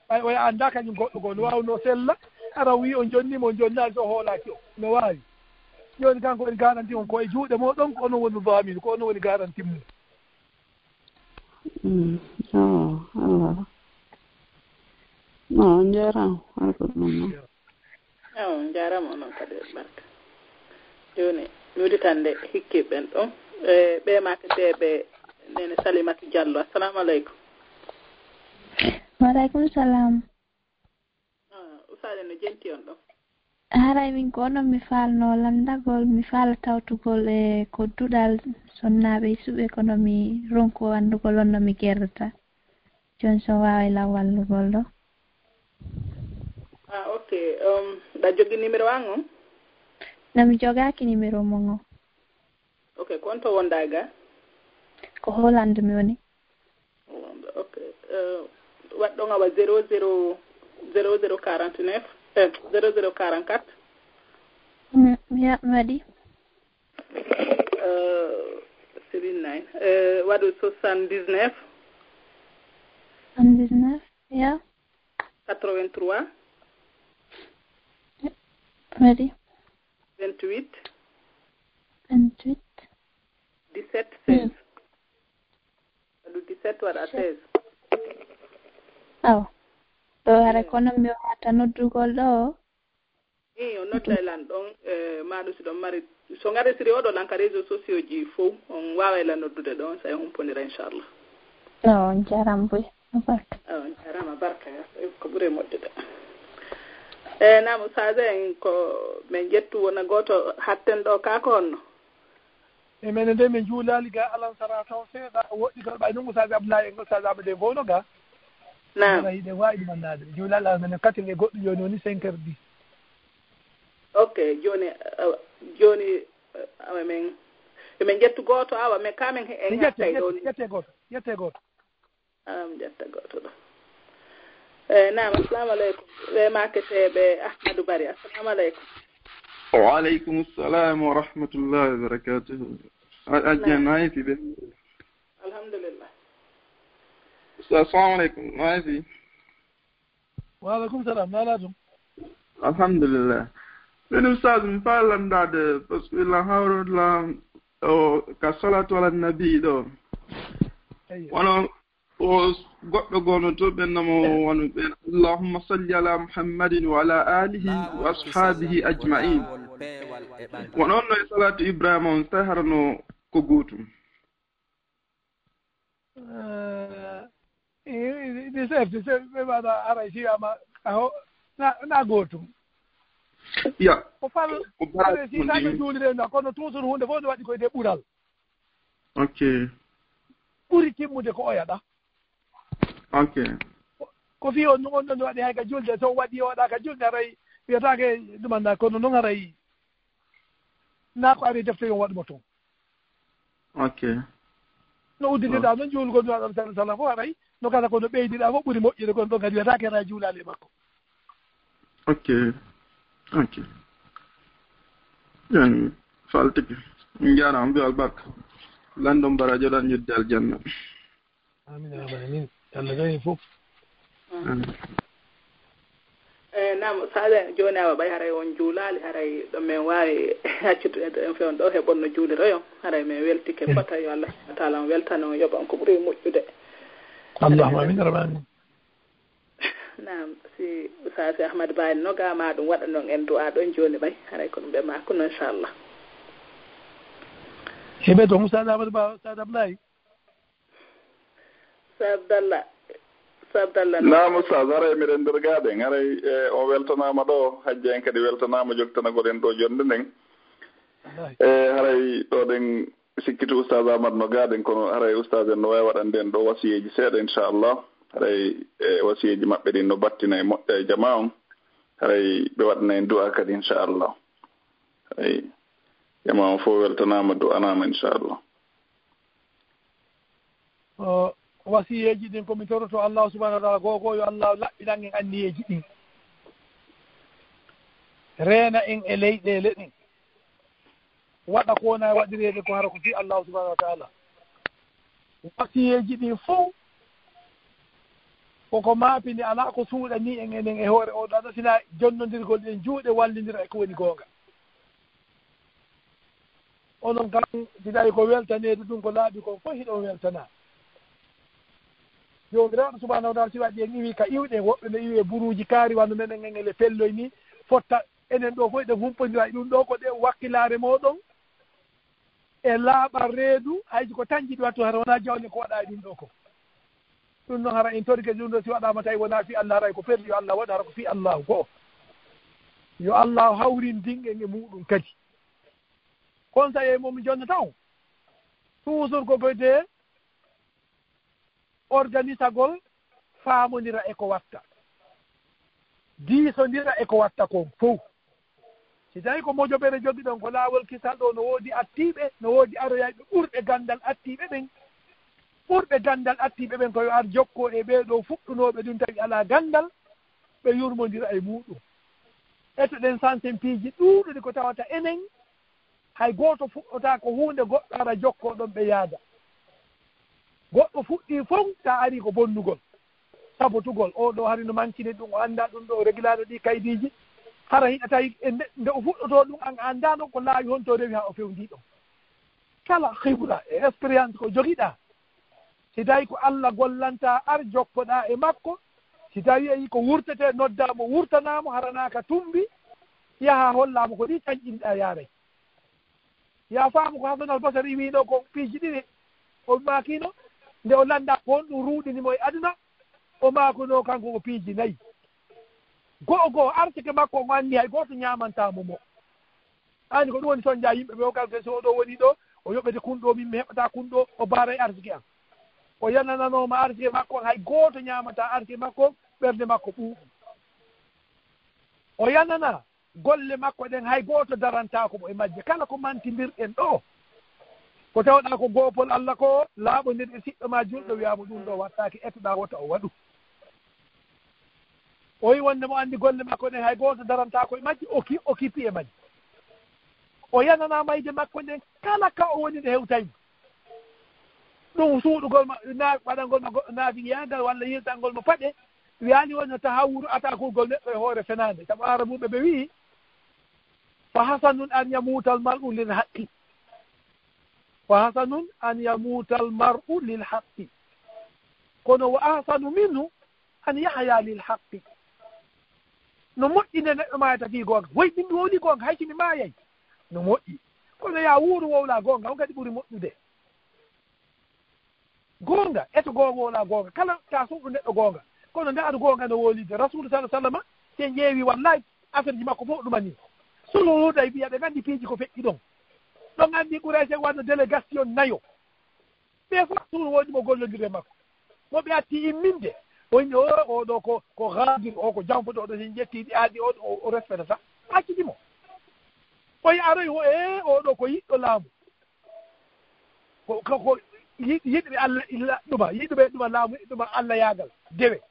ɓay oya annda kañum goɗɗo goo no waawnoo sella hara o wii on jonnii mo on jonnaali so o hoolaaki o no waawi. Jooni kanko en garanti on ko e juuɗe mooɗon ko onon woni baamiin ko onon woni garanti mum. Oh, Allah. No, on njaaraama. Hay ko ɗum noon. Awa on njaaraama onon kadi e barka. Jooni mi udditan nde hikki ɓen ɗon e ɓe maketeeɓe nene Salimatu Diallo. Assalamu aleykum. Wa aleykum salam. Usaade no jenti on ɗon. Haray min ko onon mi faalnoo lanndagol, mi faala tawtugol e ko duɗal sonnaaɓe e suɓe, kono mi ronku anndugol on no mi gerrata. Jooni so on waaway lan wallugol ɗo. Ah, ok. Um, ɗa jogi numéro an on? No mi jogaaki numéro mon on. Ok, ko on to wonɗaa ga? Ko Hollande mi woni. Ok. Waɗɗon awa zéro zéro zéro zéro quarante neuf eh, zéro zéro quarante quatre. Mi waɗi. Seven nine. Waɗu soixante dix neuf. Soixante dix neuf, ya. Quatre vingt trois. Waɗi. Vingt huit. Vingt huit. Dix sept seize. Waɗu dix sept waɗa seize. Awa ɗo hara kono mi wata noddugol ɗo. Ii o nodda e lan ɗon. Maɗum si ɗon mari so ngaresiri oɗo lan ka réseau sociaux ji fow on wawa e lan noddude ɗon sa e humponira inchallah. No on jaram boy. On jarama barka. Ko ɓuri moƴƴude. E nam ustaas en ko min ƴettu wona goto hatten ɗo ka ko honno? E menen de min juulaali ga alansara taw seeɗa o woɗɗi gal ɓay ɗum ustaas Abdoulaye en ustaas Amadou en fof no ga. Nam hiɗe wawi ɗum annade mi juulaali ala menen katiri e goɗɗo joni woni cinq heures dix. Ok joni joni awa min emin ƴettu goto awa min kamin en hattay ɗo ni. Ƴette goto ƴette goto. Am ƴetta goto ɗo. Eyi nam assalamu aleykum. Ɓe maketeɓe Ahmadou Bari assalamu aleykum. Wa aleykum salam wa rahmatullahi wa barakatuhu. Ajjan no hayfi ɓe? Alhamdulillah. Assalamu aleykum no hayfi? Wa aleykum salam no ala ɗum? Alhamdulillah. Min ustaas mi faa landaade parce que la hawro la o ka salatu ala nabi ɗo. Wano O goɗɗo goono to ɓen namo wano ɓen, "Allahumma salli ala Muhammadin wa ala alihi wa ashabihi ajma'in." Won on no e salatu Ibrahima on, tawi harano ko gootum. Eh, i- i- ɗi sefti se ɓe mbaɗa aray si wiyama aho na, na gootum. Ya, Ko fal ko fale baraji si mun tawi ɗin. Juulirde na kono toujours hunde fof no waɗi koyde ɓural. Ok. Ɓuri timmude ko oyaɗa. Ok. Ko fi on on ɗon waɗi hay ka julde, so waɗi o waɗa ka julde aray wiyataake ɗumanna, kono noon aray na ko ari defte yon waɗumo toon. Ok. No udditiɗa noon juulgol no waɗa sala sala fof aray no kala kono ɓeydiɗa fof ɓuri moƴƴude, kono ɗon kadi wiyataake aray juulaali e makko. Ok. Ok. Joni faltiki. Njaram bi albarka. Landon barajo ɗan yudde aljanna. Amin amin amin. Allah gay fof. Amin. Eyi, naam, so aɗa jooni awa ɓay haray on juulaali, haray ɗo men waawi accude en fewn ɗo heɓon no juuliroyon. Haray men weltike fota, yo Allah subhanahu wa taala on weltano on, yoɓan ko ɓuri moƴƴude. Allahumma amin, Rabbi amin. Naam, si Oustaz Ahmad Ba en noga ma ɗum waɗanon en du'a ɗon jooni ɓay, haray ko ɗum ɓe ma kono inchallah. Heɓe to Oustaz Ahmad Ba, Oustaz Ablaye. Sa Abdallah, sa Abdallah. Naam Oustaz, haray miɗen nder gaaɗen, haray e, o weltanaama ɗo, hajja en kadi weltanaama joktanagol en ɗo jonnde nden. E, haray ɗo ɗen sikkitu Oustaz Ahmad no gaaɗen, kono haray Oustaz en no waawi waɗande en ɗo wasiyeeji seeɗa, inchallah. Haray e, wasiyeeji maɓɓe ɗin no battina e moƴƴa e jamaa on. Haray ɓe waɗana en du'a kadi, inchallah. Haray jamaa on fof weltanaama, du'anaama, inchallah. O wasiyeeji ɗin ko mi toroto Allah subhanahu wa taala, gogo yo Allah laɓɓinan en anniyeeji ɗin, reena en e leyɗeele ɗin, waɗa ko wona waɗireede ko hara ko fii Allah subhanahu wa taala. Wasiyeeji ɗin fof koko maapini, alaa ko suuɗanii en enen e hoore oo ɗoo, sina jonnondirgol ɗen juuɗe, wallindira e ko woni goonga. Onon kam, si tawi ko weltaneede ɗum ko laaɓi kon fof, hiɗon weltanaa. Joomiraaɗo subhanahu wa taala si waɗi en iwi ka iwɗe, woɓɓe no iwi e buruuji kaari, wano menen en ele pelloy ni, fotta enen ɗo fof eɗen humpondira e ɗum ɗo, ko ɗe wakkilaare mooɗon e laaɓal reedu, hayji ko tañji ɗi wattu, hara wonaa jawle ko waɗa e ɗum ɗo ko. Ɗum noon hara en torike ɗum ɗo, si waɗaama tawi wonaa fii Allah, haray ko perdi, yo Allah waɗu, hara ko fii Allahu ko. Yo Allah hawrindin en e muuɗum kadi. Conseil mo mi jonnata on, toujours ko ko wiyetee organisagol, faamondira e ko watta, diisondira e ko watta kon fow. Si tawi ko mojobere jogiɗon, ko laawol kisal ɗo, no woodi attiiɓe, no woodi aroyayɓe ɓurɓe ganndal attiiɓe ɓen. Ɓurɓe ganndal attiiɓe ɓen ko yo ar jokkoo e ɓee ɗoo fuɗɗunooɓe ɗum tawi alaa ganndal, ɓe yurmondira e muuɗum. Etoɗen sansen piiji ɗuuɗuɗi ko tawata enen hay gooto fuɗɗotaako huunde, goɗɗo ara jokkoo ɗon ɓe yaada. Goɗɗo fuɗɗii fow, ta arii ko bonnugol, sabotugol. Oo ɗoo hari no mankini ɗum, o anndaa ɗum ɗoo, o regilaano ɗii kaydiiji. Hara hiɗa tawi e nde, nde o fuɗɗotoo ɗum, an a anndaano ko laawi honto rewi haa o fewndii ɗon. Kala khibra e expérience ko jogiɗaa, si tawi ko Allah gollanta, ar jokkoɗaa e makko. Si tawi a yii ko wurtetee, noddaa mo, wurtanaa mo, hara naa ka tumbi, yaha hollaa mo ko nii tañƴinɗaa yaaray. Yaa faamu ko Hasan al Basari wiinoo ko piiji ɗiɗi. O maakiino, nde o lanndaa ko honɗum ruuɗini mo e aduna, o maakunoo kanko ko piiji nayi. Go'o goo, arsike makko on anndi hay gooto ñaamantaa mo mo. Aani ko ɗum woni soñjaa yimɓe ɓe, o kalke so o ɗo woni ɗo, o yoɓete kun ɗo, min mi heɓataa kun ɗo, o baaray arsike am. O yanananooma arsike makko on, hay gooto ñaamataa arsike makko on, ɓernde makko ɓuuɓu. O yananaa golle makko ɗen, hay gooto darantaako mo e majje. Kala ko mantindirɗen ɗo, ko tawɗaa ko goopol Allah ko laaɓondir e siɗɗo ma julɗo, wiyaa mo ɗum ɗo wattaake, etoɗaa wota o waɗu. O yi wonde mo anndi golle makko ɗen, hay gooto darantaako e majje, o ki, o kipi e majje. O yananaa mayde makko nden, kala ka o woni nde hewtay mo. Ɗum suuɗugol ma, na-, waɗangol ma goɗɗo naafiyaagal walla yiltangol mo paɗe, wiyaani woni no tahawuru atakurgol neɗɗo e hoore fenaande. Sabu Aarabuuɓe ɓe wi'i, "Fa hasanun an yamuutal mar'u lil haqqi." Fa hasanun an yamuutal mar'u lil haqqi. Kono wa ahsanu minhu an yahya lil haqqi. No moƴƴi nde neɗɗo maayata fii goonga. Woy, min mi wowlii goonga, hay si mi maayay. No moƴƴi. Kono yaa wuuru wowlaa goonga, on kadi ɓuri moƴƴude. Goonga, eto goo wowlaa goonga. Kala ka suuɗu neɗɗo goonga. Kono ndaar goonga no wowlirde. Rasuulu sallallaahu alayhi wa sallam, si en ƴeewi, wallahi, affaire ji makko fof ɗuma nii. Suluuda e wiya ɓe nganndi piiji ko feƴƴi ɗon. Ɗon anndi Quraysh en waɗno délégation nayo. Ɓe fof suur woodi mo gollondiri e makko. Mo ɓe atti imminde, o inni, "O, oo ɗoo ko, ko gaadir, o ko jamfotooɗo, si njettii ɗi aadi o, o, o respetata." Acciti mo. O yi aroy o, "Ee, oo ɗoo ko yiɗɗo laamu. Ko, ko, ko yiɗ-, yiɗɓe Allah illa ɗuma, yiɗɓe ɗuma laamu, ɗuma Allah yaagal. Dewe."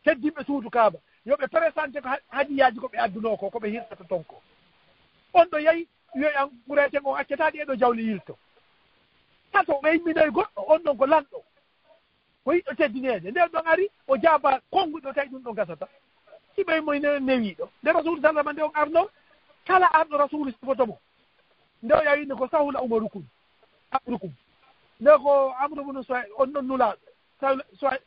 Teddinɓe suudu Kaaba, yo ɓe présente ko ha-, hadiyaaji ko ɓe addunoo ko, ko ɓe hirtata ton ko. On ɗo yahi, wiyoy an Quraysh en on accataa ɗi e ɗo jawle yilto. Tato ɓe imminoy goɗɗo, on ɗon ko lanɗo. Ko yiɗɗo teddineede. Nde on ɗon ari, o jaaba konnguɗi o tawi ɗum ɗon gasata. Si ɓe mo ne-, newiiɗo. Nde Rasuulu sallama nde on arno, kala arɗo Rasuulu sifoto mo. Nde o yawi ni ko sahula umarukum, amrukum. Nde ko Amru bunu Suhay-, on ɗon nulaaɗo. Suhay-, Suhay-,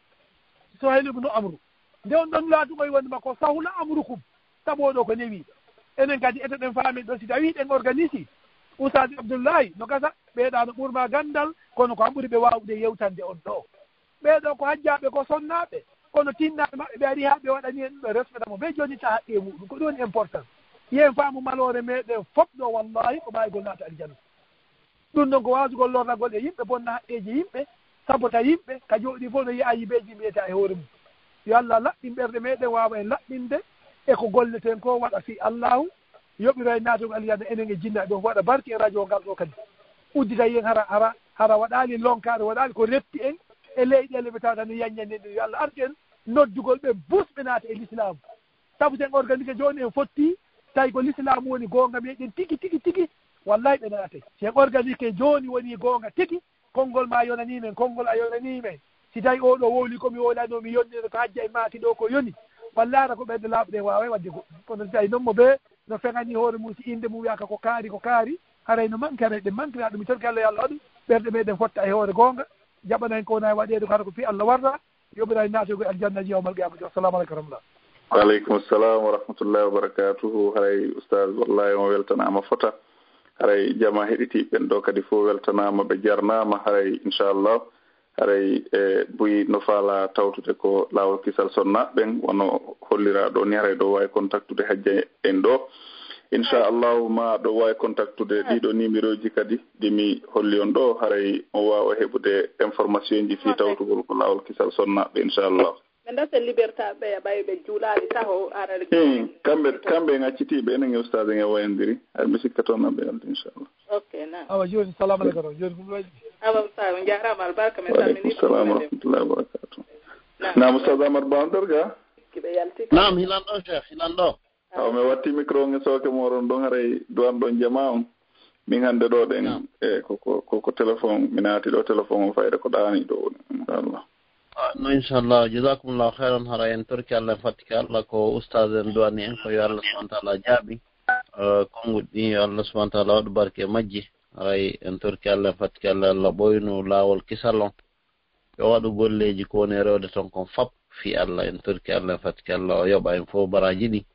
Suhayl ibnu Amru. Nde on ɗon nulaaɗo ɗum o yi wonde makko sahula amrukum. Sabu o ɗo ko newiiɗo. Enen kadi eto ɗen faami ɗo si tawi ɗen organisi. Ustaad Abdullahi no gasa ɓeeɗa no ɓurma ganndal, kono ko an ɓuri ɓe waawude yewtande on ɗo. Ɓee ɗoo ko hajjaaɓe, ko sonnaaɓe, kono tinnaaɓe maɓɓe ɓe ari haa ɓe waɗani en ɗum, ɓe respecta mo, ɓe jonnita haqqe muɗum. Ko ɗum woni important. Yen faamu maloore meɗen fof ɗo, wallahi, ko maayugol naata aljanna. Ɗum ɗon ko waasugol lorragol e yimɓe, bonna haqqeeji yimɓe, sabota yimɓe, ka jooɗi fof no yi'a yibeeji mbiyata e hoore mum. Yo Allah laɓɓin ɓerɗe meɗen, waawa en laɓɓinde e ko golleten ko, waɗa fii Allahu, yoɓiro en naatugol aljanna enen e jinnaaɓe on, waɗa barke e radio ngal ɗo kadi. Uddita yen hara, hara, hara waɗaali lonkaare, waɗaali ko repti en e leyɗeele ɓe tawata no yanñanen ɗum. Yo Allah artu en noddugol ɓe bus ɓe naata e lislaamu. Sabu sen organise jooni en fotti, tawi ko lislaamu woni goonga meɗen tigi, tigi, tigi, wallahi ɓe naatay. Sen organise jooni woni goonga tigi, konngol ma yonanii men, konngol a yonanii men. Si tawi oo ɗoo wowli ko mi wowlano, mi yonnino to hajja e maaki ɗoo ko yoni, wallahi hara ko ɓerɗe laaɓɗe en waaway waɗde goɗɗum. Kono si tawi non mo bee no feŋani hoore mum, si innde mum wiyaka ko kaari, ko kaari, haray no manki, haray ɗe mankira ɗum. Mi torki Allah yo Allah waɗu ɓerɗe meɗen fotta e hoore goonga, jaɓana en ko wona e waɗeede, ko hara ko fii Allah warra, yoɓira en naatugol aljannaji yawmal qiyamati. Wassalamu aleykum wa rahmatullah. Wa aleykum salam wa rahmatullahi wa barakatuhu. Haray ustaz, wallahi on weltanaama fota. Haray jama heɗitiiɓe ɓen ɗo kadi fof weltanaama, ɓe jarnaama. Haray inchallah, haray e buy no faala tawtude ko laawol kisal sonnaaɓe ɓen, wano holliraa ɗo ni, haray ɗo waawi contactude hajja en ɗo. Inchallahu ma ɗo waawi contactude ɗiɗo numéroji kadi ɗi mi holli on ɗo, haray on waawa heɓude information ji fii tawtugol ko laawol kisal sonnaaɓe, inchallah. Ɓe dasa libertaɓe ɓe, ɓay ɓe juulaali taho, arare. Hmm, kamɓe, kamɓe en accitiiɓe, enen e ustaade en e wayandiri. Hay mi sikka toon ɓe aldi, inchallah. Ok, naam. Awa, jooni, salamu aleykum. Jooni, ko mi waɗi? Awa, ustaad, on jaaraama, albarka, mi salmini. Wa aleykum salam wa rahmatullahi wa barakatuh. Naam. Naam, ustaad Amar Ba on Derga? Kiɓe yalti. Naam, hilan ɗo, Cheikh, hilan ɗo. Awa, mi watti micro on e sooke mooɗon ɗon, haray duwan ɗon jamaa on. Min hannde ɗo ɗen, naam, e ko, ko, ko, ko téléphone, mi naati ɗo téléphone on fayde ko ɗaani ɗo woni, inchallah. Ah, no, inchallah. Jazakumullahu khairan. Haray en torki Allah, en fattike Allah ko ustaz en duwani en ko, yo Allah subhanahu wa ta'ala jaabi. Eh, konnguɗi ɗi, yo Allah subhanahu wa ta'ala waɗu barke e majji. Haray en torki Allah, en fattike Allah, Allah ɓoynu laawol kisal on. Yo waɗu golleeji ko woni e rewde ton kon fop fii Allah. En torki Allah, en fattike Allah, o yoɓa en fof baraaji ɗi.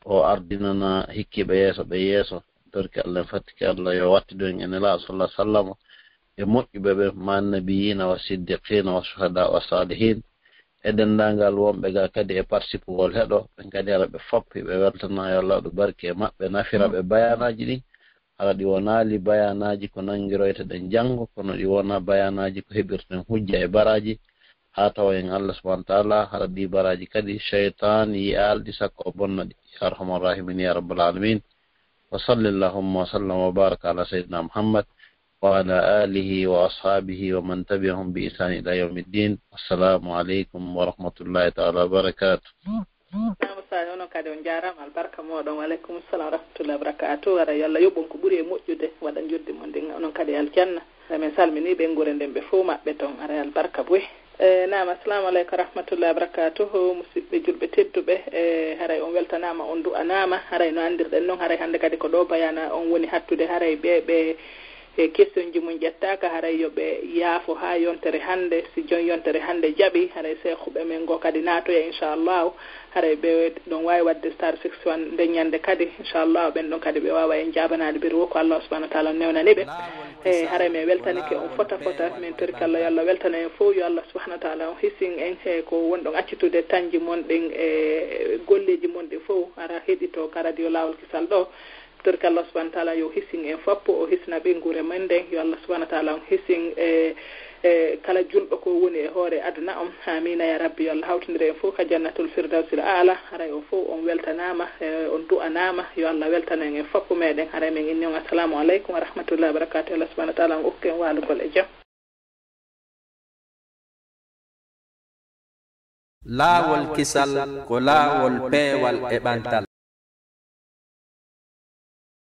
O ardinana hikkiiɓe yeeso ɓe yeeso. En torki Allah, en fattike Allah, yo wattidu en e Nelaaɗo sallallahu alaihi wasallam e moƴƴuɓe ɓe, ma annabiyina wa siddiqina wa shuhada wa salihin. E denndaangal wonɓe ga kadi e participugol heɗo, ɓen kadi hara ɓe fop hiɓe weltana, yo Allah waɗu barke e maɓɓe, nafira ɓe bayanaaji ɗin. Hara ɗi wonaali bayanaaji ko nanngiroyteɗen janngo, kono ɗi wona bayanaaji ko heɓirten hujja e baraaji, haa tawa en Allah subhanahu wa ta'ala, hara ɗi baraaji kadi, shaytan yi'aali ɗi sakko o bonna ɗi. Ya arhamar rahimin, ya rabbal alamin. Wa sallallahu wa sallam wa baraka ala sayyidina Muhammad wa ala alihi wa ashabihi wa man tabi'ahum bi ihsan ila yawmiddin. Assalamu alaikum wa rahmatullahi ta'ala wa barakatuh. Naam, Sadio, onon kadi on jaaraama, albarka mooɗon. Wa aleykum salam wa rahmatullahi wa barakatuh. Hara yo Allah yoɓ on ko ɓuri e moƴƴude, waɗa njoɓdi mon ndin, onon kadi aljanna. Hara min salminii ɓeynguure nden ɓe fof maɓɓe ton, hara albarka buy. E, naam, assalamu aleykum wa rahmatullahi wa barakatuh. Musidɓe julɓe tedduɓe, e, haray on weltanaama, on du'anaama. Haray no anndirɗen non, haray hannde kadi ko ɗo bayana on woni hattude, haray ɓe, ɓe E question ji mum ƴettaaka, haray yo ɓe yaafo haa yontere hannde. Si jon yontere hannde jaɓi, haray seekhuɓe men ngo kadi naatoya, inchallahu. Haray ɓe ɗon waawi waɗde star six one nde ñannde kadi, inchallahu. Ɓen ɗon kadi ɓe waawa en jaabanaade, ɓe ko Allah subhanahu wa taala newnani ɓe. E haray men weltanike on fota fota, men torike Allah yo Allah weltano en fow, yo Allah subhanahu wa taala on hisin en e ko wonɗon accitude tanji mon ɗin e golleeji mon ɗin fow, hara heɗito ka radio Laawol Kisal ɗo. Torke Allah subhanahu wa taala yo hisin en foppo, o hisna ɓeynguure men nden. Yo Allah subhanahu wa taala on hisin e, e kala julɗo ko woni e hoore aduna on. Amina ya rabbi. Yo Allah hawtindire en fof ka jannatul firdawsil aala. Haray on fof on weltanaama, e, on du'anaama. Yo Allah weltano en en foppo meɗen. Haray men inni on assalamu aleykum wa rahmatullahi wa barakatuh. Allah subhanahu wa taala on okku en waalugol e jam. Laawol kisal ko laawol peewal e ɓantal.